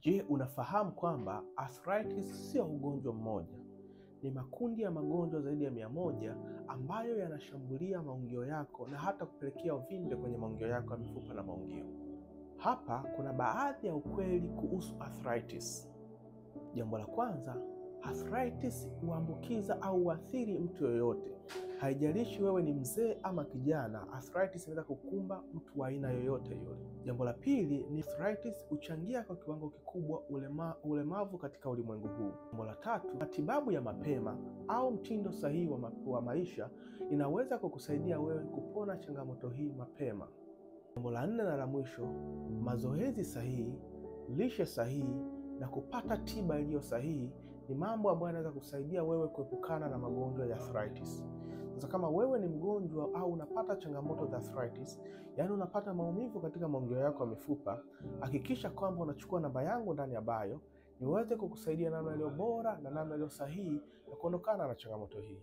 Je, unafahamu kwamba arthritis sio ugonjwa mmoja? Ni makundi ya magonjwa zaidi ya 100 ambayo yanashambulia maungio yako na hata kupelekea uvimbe kwenye maungio yako ya mifupa na maungio. Hapa kuna baadhi ya ukweli kuhusu arthritis. Jambo la kwanza, arthritis huambukiza au huathiri mtu yoyote. Haijalishi wewe ni mzee ama kijana, arthritis inaweza kukumba mtu wa aina yoyote yule. Jambo la pili ni arthritis huchangia kwa kiwango kikubwa ulemavu katika ulimwengu huu. Jambo la tatu, matibabu ya mapema au mtindo sahihi wa maisha inaweza kukusaidia wewe kupona changamoto hii mapema. Jambo la nne na la mwisho, mazoezi sahihi, lishe sahihi na kupata tiba iliyo sahihi ni mambo ambayo yanaweza kusaidia wewe kuepukana na magonjwa ya arthritis. Sasa kama wewe ni mgonjwa au unapata changamoto za arthritis, yaani unapata maumivu katika maungio yako ya mifupa, hakikisha kwamba unachukua namba yangu ndani ya bio niweze kukusaidia namna iliyo bora na namna iliyo sahihi ya kuondokana na changamoto hii.